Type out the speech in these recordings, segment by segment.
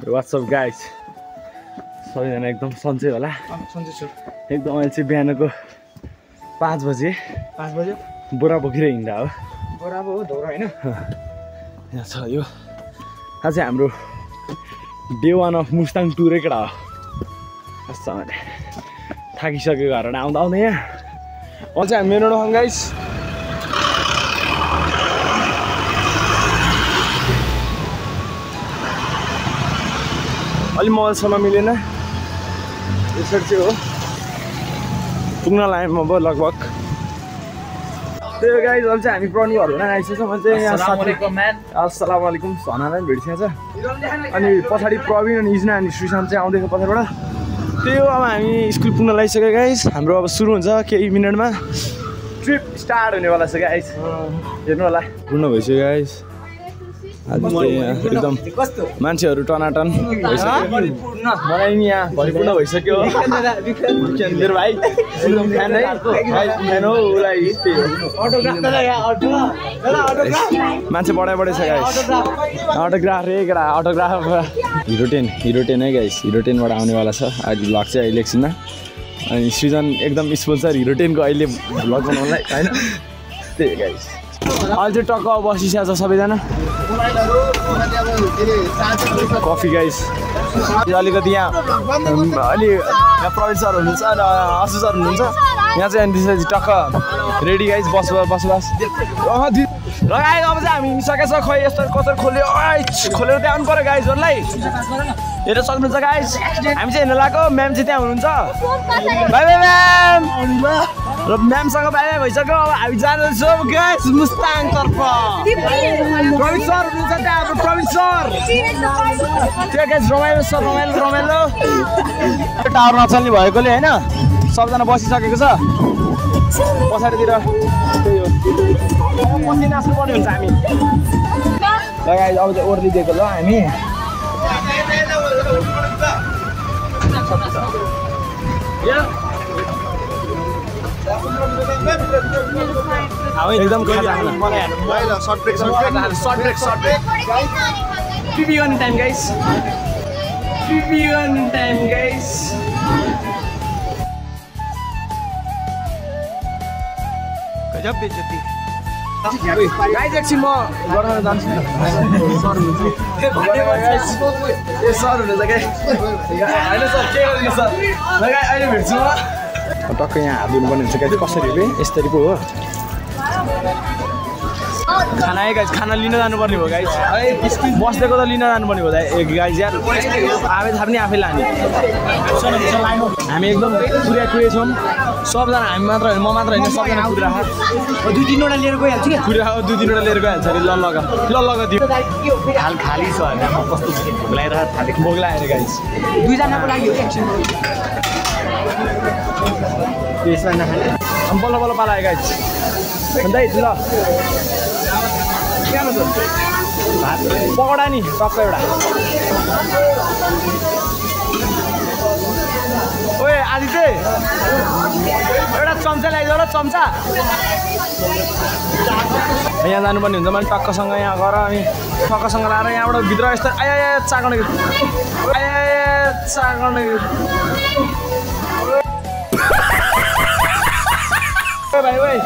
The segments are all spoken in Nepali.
What's up guys? सबैजना एकदम सन्चै होला? सन्चै छु। एकदम अहिले चाहिँ बिहानको 5 बजे बोरा बोकेर हिँड्दा हो। बोरा हो धौरा हैन? यहाँ छ यो। आज हाम्रो डे 1 अफ मुस्ताङ टुरै कडा हो। अस्सलामले थाकिसक्यो घरबाट आउँदा आउँदै यहाँ। अहिले चाहिँ हामी मेन रोड गाइस। अलि मोबाइलसँग मिलेन। यसरी चाहिँ हो पुग्न लाग्यौँ अब लगभग। त्यही गाइस अहिले चाहिँ हामी प्रनु घर हुन आइसकेछौँ। मैले चाहिँ यहाँ अस्सलाम वालेकुम सनालाई भेटिसकेको छ। अनि पछाडि प्रवीण अनि इजना अनि श्रीशान्त चाहिँ आउँदैछ पछाडिबाट। त्यही हो अब हामी स्कुल पुग्न लागिसक्यो गाइस। हाम्रो अब सुरु हुन्छ केही मिनटमा। ट्रिप स्टार्ट हुनेवाला छ गाइस। हेर्नु होला पुग्न भइसक्यो गाइस। आज चाहिँ एकदम मान्छेहरू टनाटन भइसक्यो। मलाई नि यहाँ भरिपूर्ण भइसक्यो मेरो भाइ एकदम फ्यान है फ्यान हो उसलाई। मान्छे बढाइ छ गाइस। अटोग्राफ रे केटा अटोग्राफ हिरो 10 है गाइस। हिरो 10बाट आउनेवाला छ अहिले भ्लग चाहिँ अहिले एकछिनमा। अनि सिजन एकदम स्पोन्सर हिरो 10 को अहिले भ्लग बनाउनलाई होइन। त्यही गाइस अहिले चाहिँ टक्क बसिसकेको छ सबैजना। कफी गाइस अलिकति यहाँ अलि प्रवीण सर हुनुहुन्छ र असु सर हुनुहुन्छ यहाँ चाहिँ। अनि त्यसपछि टक्क रेडी गाइस बसोबास लगाए। अब चाहिँ हामी हिँडिसकेको छ। खै यस्तो कसरी खोल्यो खोलेर त्यहाँ आउनु पऱ्यो गाइजहरूलाई। हेर्न सक्नुहुन्छ गाइस। हामी चाहिँ हेर्न लगाएको। म्याम चाहिँ त्यहाँ हुनुहुन्छ। By by ma'am. र म्यामसँग बाई बाई भइसक्यो। अब हामी जाँदैछौँ गाइस मुस्ताङतर्फ। प्रवीण सर हुनुहुन्छ त्यहाँ हाम्रो प्रवीण सर। त्यो गाइस रमाइलो छ रमाइलो। टावर नचल्ने भएकोले होइन सबजना बसिसकेको छ पछाडितिर। त्यही हो पछि नाच्नुपर्ने हुन्छ हामी। गाइस अब चाहिँ ओर्लिदिएको ल हामी। एकदम सर्ट ब्रेक पिपी गर्ने टाइम गाइस। गजब बेइज्जती गाइस। एकछिन म गर्न जान्छु। सर हुनुहुन्छ ए सर हुनुहुन्छ गाइस। होइन सर के गर्नु सर अहिले भेट्छु म। टक्क यहाँ हात धुनुपर्ने हुन्छ गाइस। कसरी हो यसरी पो हो खाना है गाइस। खाना लिन जानुपर्ने हो गाइस। बस्देको त लिन जानुपर्ने हो गाइस यार। आफै थाहा पनि आफै लाने। हामी एकदम पुरै छौँ सबजना। हामी मात्र होइन म मात्र होइन सबजना पुरा 2-3वटा लिएर गइहाल्छु कि पुरा 2-3वटा लिएर गइहाल्छ अरे। ल दियो खाली छ होइन। म कस्तो भोग लगाएर गाइस 2जनाको लागि हो एकछिन त्यसमा नखाने। बल्ल पालायो गाइस। अन्त ल पकौडा नि टक्क एउटा। ओए आदित्य एउटा चम्चा ल्याइदियो ल चम्चा। यहाँ जानुपर्ने हुन्छ। मैले टक्कसँग यहाँ गएर अनि टक्कसँग लाएर यहाँबाट भित्र यस्तो चागने भाइ भाइ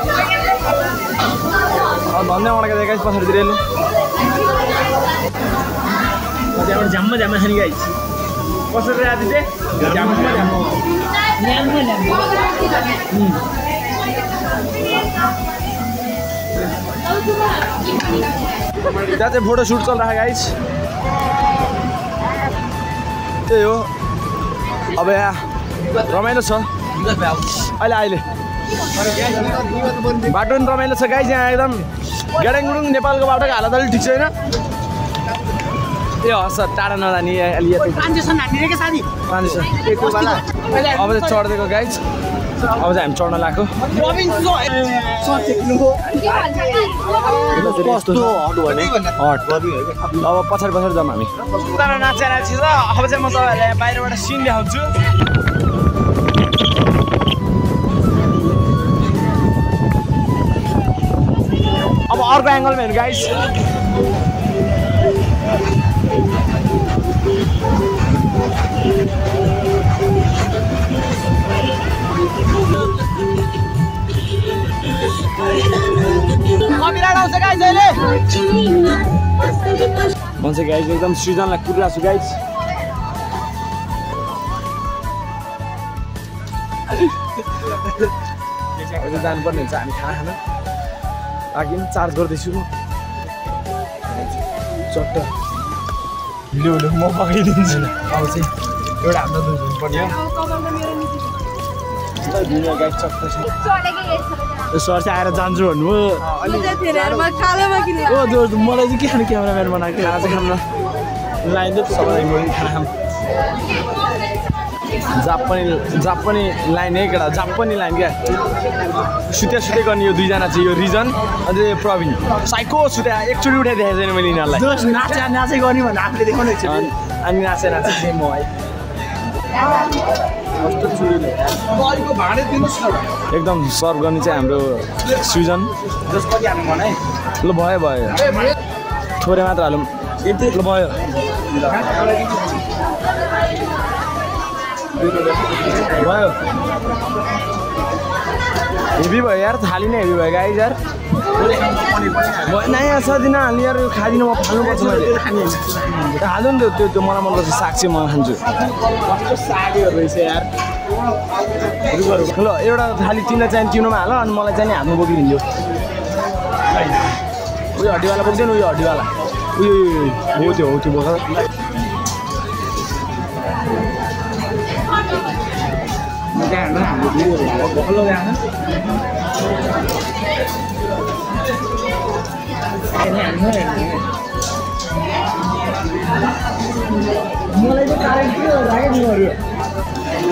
धन्य अड्केको गाइस पछाडितिर हेर्नु। त्यहाँबाट झ्याम्म छ नि गाइस। कसरी आदित्य झ्याम्म त्यहाँ चाहिँ फोटो सुट चलिरहेको गाइस। त्यही हो अब यहाँ रमाइलो छ अहिले बाटो पनि रमाइलो छ गाइस। यहाँ एकदम गेडाङगुडुङ नेपालको बाटोको हालत अलिक ठिक छैन। ए हस् टाढा नजाने अलि अब चाहिँ चढ्दिएको गाइस। अब चाहिँ हामी चढ्न लाग्यो। अब पछाडि जाउँ हामी। नाचेर अब चाहिँ म तपाईँहरूलाई बाहिरबाट सिन देखाउँछु। अब अर्को एङ्गलमा हेर्नु गाइस। म चाहिँ गाइज एकदम सृजनलाई कुरिरहेको छु गाइज। जानुपर्ने हुन्छ हामी खाना खान लागि चार्ज गर्दैछु म चट्ट भिडियो म पकाइदिन्छु। अब चाहिँ एउटा हाम्रो दुध हुनुपर्ने सर चाहिँ आएर जान्छु भन्नु मलाई चाहिँ के खानु क्यामेराम्यान बनाएको खाना चाहिँ खानु लाइदियो सबैलाई खाना खानु जापानी लाइन है केटा जापानी लाइन क्या सुत्या सुत्या गर्ने यो दुईजना चाहिँ यो रिजन अझै प्रवीण साइको सुत्या एकचोटि उठाइदिएको छैन मैले यिनीहरूलाई नाचे गर्ने भनेर आफूले देखाउने अनि नाचे चाहिँ म है एकदम सर्भ गर्ने चाहिँ हाम्रो सृजन ल भयो थोरै मात्र हालौँ ल भयो हेभी भयो यार थाली नै हेभी भयो गाइज यार नयाँ सदिन हाल्ने यार यो खाँदिनँ म फाल्नुपर्छ मैले हाल्नु नि त्यो मलाई मनपर्छ साग चाहिँ म खान्छु सागहरू रहेछ यार ल एउटा थाली तिमीलाई चाहिँ तिमीमा हाल अनि मलाई चाहिँ हाल्नु बोकिदिन्छु उयो हड्डीवाला बोक्दैन उयो हड्डीवाला उयो हो त्यो बोक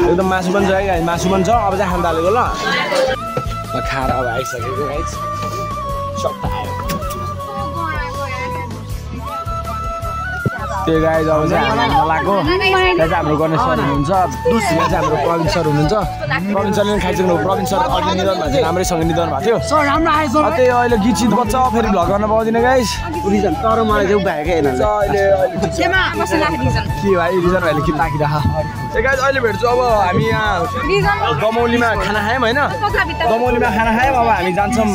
एकदम मासु पनि छ है मासु पनि छ अब चाहिँ खान थालेको ल खाएर अब आइसकेको गाइस सट्टा आयो त्यो गाइस अब चाहिँ हामी नलाएको यहाँ चाहिँ हाम्रो गणेश सर हुनुहुन्छ यहाँ चाहिँ हाम्रो प्रवीण सर हुनुहुन्छ प्रवीण सरले पनि खाइसक्नु प्रवीण सर अघि निधन भएको थियो राम्रैसँग निधन भएको थियो त्यही अहिले गीत सित बच्छ फेरि भ्लग गर्न पाउँदिनँ गाइस रिजन तर मलाई चाहिँ उभ्याएकै होइन के भाइ रिजन भाइले गीत ताकिरह ए गाइस अहिले भेट्छु अब हामी यहाँ दमौलीमा खाना खायौँ होइन दमौलीमा खाना खायौँ अब हामी जान्छौँ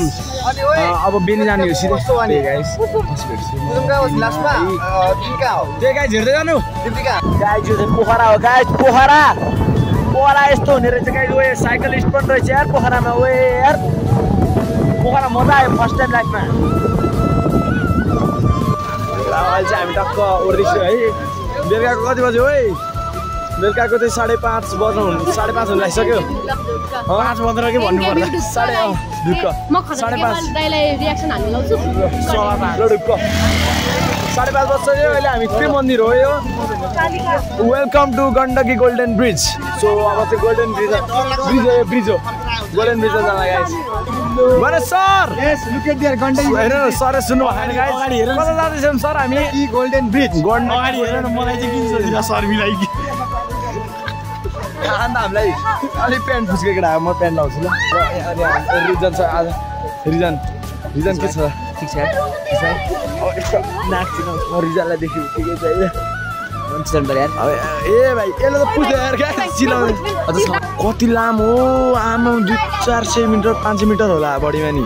अब बेनी जाने हो सिधै गाइस त्यही गाइस हेर्दै जानु गाइस यो चाहिँ पोखरा हो गाइस पोखरा यस्तो हुने रहेछ गाइस ओए साइकलिस्ट पनि रहेछ यार पोखरामा ओए यार पोखरा मजा आयो फर्स्ट टाइम लाइफमा अहिले चाहिँ हामी टक्क ओर्दैछु है बेलुकाको कति बज्यो है बेलुकाको चाहिँ 5:30 बज्नु 5:30 हुन लागिसक्यो 5:15 के भन्नु पर्दा 5:30 बज्छ अहिले हामी के मन्दिर हो यो welcome to Gandaki golden bridge so अब चाहिँ गोल्डन ब्रिज हो गोल्डन ब्रिज जान गाइस गणेश सर हेर सर सुन्नु भएन गाइस कता जाँदैछौँ सर हामी गोल्डन ब्रिज अगाडि हेरेर मलाई चाहिँ किन सोधिन सर मिलाइ अन्त हामीलाई अलिक प्यान्ट फुस्केको केटा म प्यान्ट लाउँछु ल रिजन छ आज रिजन के छ ठिक छ नाच्छु म रिजनलाई देख्छु ठिकै छ ए भाइ यसले त पुग्यो यार चिलाउने कति लामो आमा 200-400 मिटर 500 मिटर होला बढीमा नि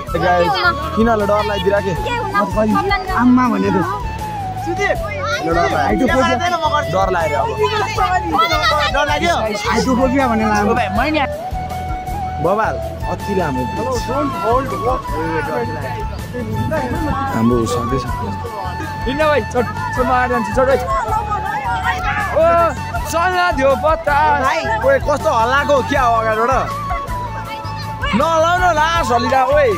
किनले डर लागिदिराखे आम्मा भने त डर लाग्यो बबाल अति लामो हाम्रो सक्दैछ भाइ ओ चल्ला दियो पत्ता ओए कस्तो हल्लाको क्या हो अगाडिबाट नलाउ न लास हल्लिरा ओए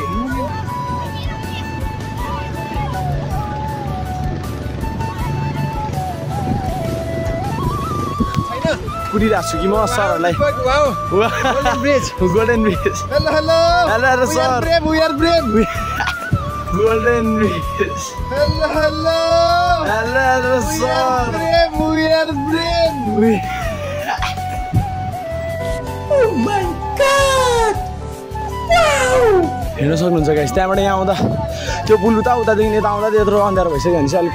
कुदिरहेको छु कि म सरहरूलाई golden bridge hello sir golden bridge hello sir हेर्न सक्नुहुन्छ गाइस त्यहाँबाट यहाँ आउँदा त्यो पुल उतादेखि यता आउँदा त्यत्रो अन्धारो भइसक्यो भने चाहिँ अलिक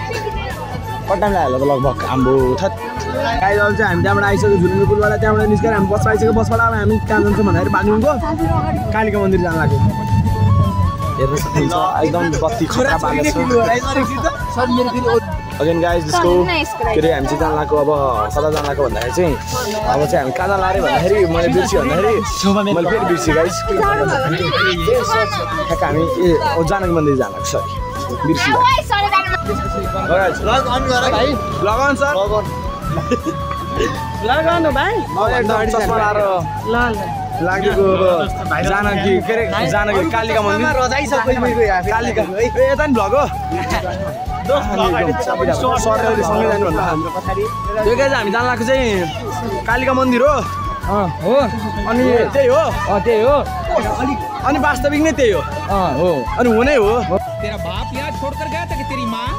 कति टाइम लाग्यो होला लगभग हाम्रो थत गाइस अहिले चाहिँ हामी त्यहाँबाट आइसक्यो झुलुङ्गे पुलबाट त्यहाँबाट निस्केर हामी बसमा आइसक्यो बसबाट अब हामी कहाँ जान्छौँ भन्दाखेरि बागलुङको कालिका मन्दिर जान लाग्यो हेर्न सक्नुहुन्छ एकदम बत्ती खतरा बालेको छ अगेन गाइज त्यसको के अरे हामी चाहिँ जान लागेको अब कता जान लागेको भन्दाखेरि चाहिँ अब चाहिँ हामी कहाँ जान लाग्यो भन्दाखेरि मैले बिर्सेँ भन्दाखेरि मैले फेरि बिर्सेँ गाइज ठ्याक्क हामी जानकी मन्दिर जान लाग्छ सरी बिर्सेँ लगाउनु सर लगाउनु भाइ चस्मा लाएर लागेको जानकी के अरे जानकी कालिका मन्दिर कालिका यता नि भ्लग हो सरले सँगै जानु भन्दा त्यो गाइज हामी जान लाग्छ चाहिँ कालिका मन्दिर हो अनि त्यही हो अनि वास्तविक नै त्यही हो अनि हुनै हो तेरा बाप यहाँ छोडकर गया था कि तेरी माँ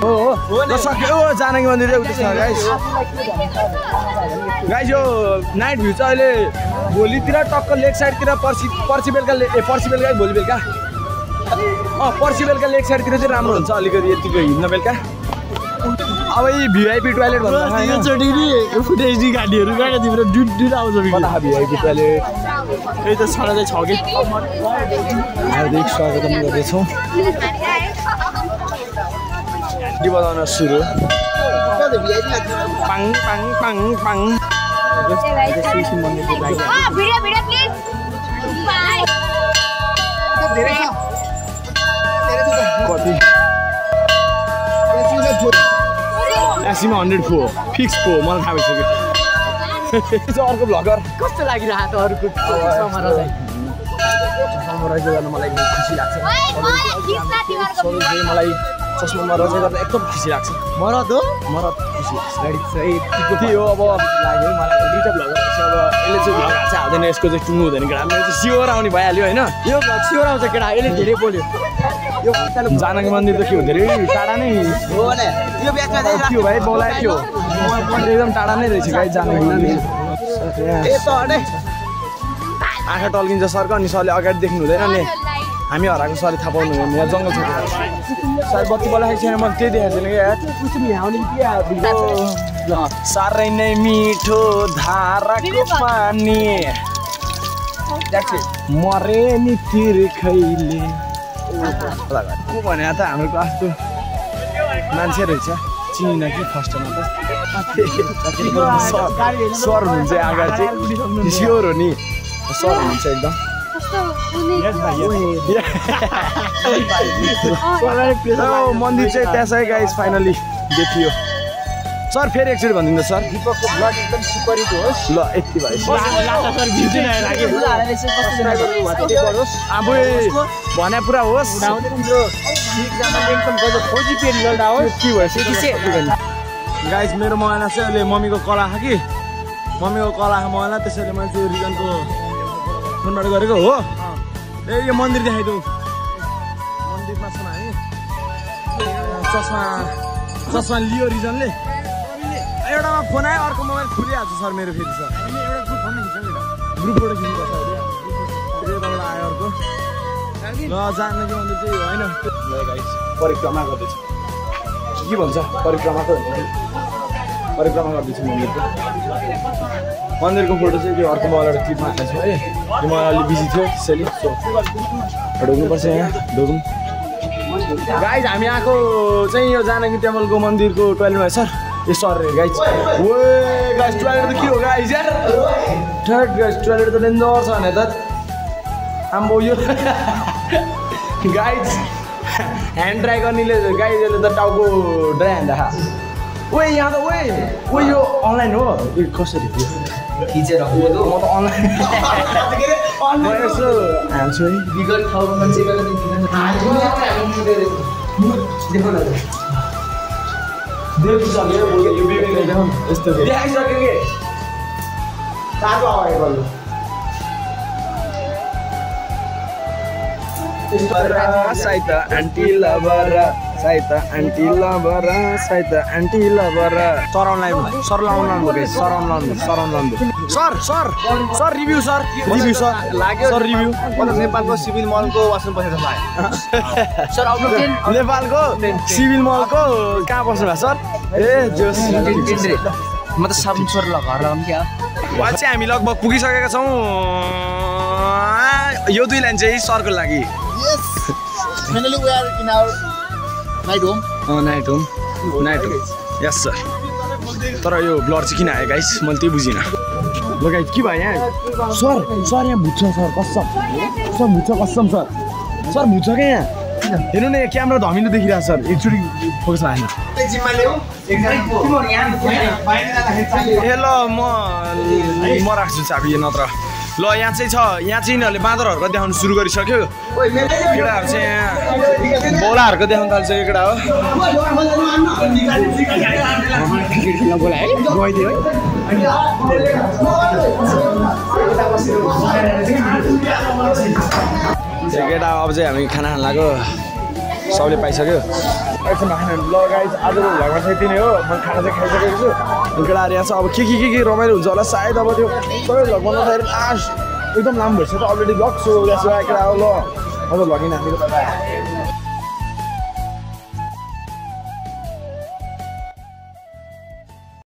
हो सक्यो जानकी मन्दिर चाहिँ उतै छ गाइज यो नाइट भ्यू चाहिँ अहिले भोलितिर टक्क लेक साइडतिर पर्सि बेलुका भोलि बेलुका पर्सि बेलुका लेक साइडतिर चाहिँ राम्रो हुन्छ अलिकति यतिको हिँड्न बेलुका अब यी भिआइपी टोइलेट भन्दा फुटेजी गाडीहरू गएर तिम्रो डुड आउँछ भिआइपी टोइलेट त्यही त छँदा चाहिँ छ कि हार्दिक स्वागतम गर्दैछौँ बजाउन सुरु पाङ पाङ पाङ पाङ एसीमा 100 फो फिक्स फो मलाई थाहा भइसक्यो अर्को भ्लगर कस्तो लागिरहेको अरूको मलाई खुसी लाग्छ मलाई चस्मामा रजाइ गर्दा एकदम खुसी लाग्छ मरद खुसी लाग्छ त्यही हो अब लाग्यो मलाई दुईवटा भ्लगर छ अब यसले चाहिँ भ्लग हाल्छ हाल्दैन यसको चाहिँ टुङ्गो हुँदैन केटा मेरो चाहिँ सियोर आउने भइहाल्यो होइन यो सियोर आउँछ केटा यसले धेरै बोल्यो यो जानकी मन्दिर त के हो धेरै टाढा नै थियो भाइ बोलाएको थियो एकदम टाढा नै रहेछ गाई जानकी मन्दिर आँखा टल्किन्छ सर्क अनि सरले अगाडि देख्नु हुँदैन नि हामी हराएको सरले थाहा पाउनु हुँदैन यहाँ जङ्गल छ सायद बत्ती बोलाएको छैन मैले त्यही देखाएको छैन क्या साह्रै नै मिठो धाराको पानी मरे नि तिर्खैले को भने त हाम्रो क्लासको मान्छे रहेछ चिनिन कि फर्स्टमा त सर हुनुहुन्छ अगाडि चाहिँ स्योर हो नि सर हुनुहुन्छ एकदम मन्दिर चाहिँ त्यहाँ छ गाइस फाइनली देखियो सर फेरि एकचोटि भनिदिनु सर दिपकको ब्लग एकदम सुपरहिट होस् ल यति भयो अब भने पुरा होस् गाइस मेरो मोबाइलमा चाहिँ अहिले मम्मीको कला छ कि मम्मीको कला मोबाइलमा त्यसैले मैले चाहिँ रिजनको फोनबाट गरेको हो ए यो मन्दिर देखाइदिउँ मन्दिरमा छौँ हामी चस्मा लियो रिजनले एउटामा फोन आयो अर्को मोबाइल खुलिहाल्छ सर मेरो फेरि सर ग्रुप फोटो खिच्नुपर्छ यताबाट आयो अर्को ल जानकी मन्दिर चाहिँ होइन परिक्रमा गर्दैछ के भन्छ परिक्रमाको गर्दैछु मन्दिरको फोटो चाहिँ त्यो अर्को मोबाइलबाट क्लिपमा हालेको छु है त्यो मोबाइल अलिक बिजी थियो त्यसैले सो ढोग्नुपर्छ यहाँ ढोगौँ गाइज हामी आएको चाहिँ यो जानकी टेम्पलको मन्दिरको टोइलेटमा सर ए सर गाइज ओ गाइज टोइलेट त के हो गाइज यार थर्ड गाइज टोइलेट त डेन्जर छ भने त आम्बो यो गाइज ह्यान्ड ड्राई गर्नेले गाइजले त टाउको ड्राई हान्दा ओए यहाँ त ओ यो अनलाइन हो ए कसरी खिचेर म त अनलाइन यसो हाल्छु है बिगल ठाउँमा मान्छे देखिसक्यो यो बिगल एकदम यस्तो देखाइसक्यो के तातो अगाडि गर्नु साइता आन्टी लभर साइता आन्टी लभर साइता aunty lover surround line sir review sir लाग्यो सर रिभ्यू नेपालको सिभिल मलको वासरुम बसेर लाग्यो सर नेपालको सिभिल मलको कहाँ बस्नु भएको सर ए जोस म त साबुन स्वर घर लगाउँ क्या चाहिँ हामी लगभग पुगिसकेका छौँ यो 2 लाइन चाहिँ सरको लागि Yes. Finally we are in our night home. Night home yes sir तर यो ब्लर चाहिँ किन आयो गाइस मैले त्यही बुझिनँ ल गाइस के भयो यहाँ सर यहाँ भुट्छ सर कसम कसम सर भुट्छ क्या यहाँ हेर्नु न यहाँ क्यामेरा धमिलो देखिरहेको सर एकचोटि फोकस आएन ए ल म राख्छु चाबी नत्र ल यहाँ चाहिँ छ यहाँ चाहिँ यिनीहरूले बाँदरहरूको देखाउनु सुरु गरिसक्यो केटाहरू चाहिँ यहाँ बोलाहरूको देखाउनु थाल्छ यो केटा हो केटा अब चाहिँ हामी खाना खान लाग्यो सबले पाइसक्यो एकछिन ल गाइस आजको भ्लगमा चाहिँ यति नै हो म खाना चाहिँ खाइसकेको छु केटाहरू यहाँ छ अब के रमाइलो हुन्छ होला सायद अब त्यो सबै भ्लग बनाउँदाखेरि लास्ट एकदम लामो भइसक्यो अलरेडी ब्लग सो केटा हो ल अझ भ्लगिन हामीले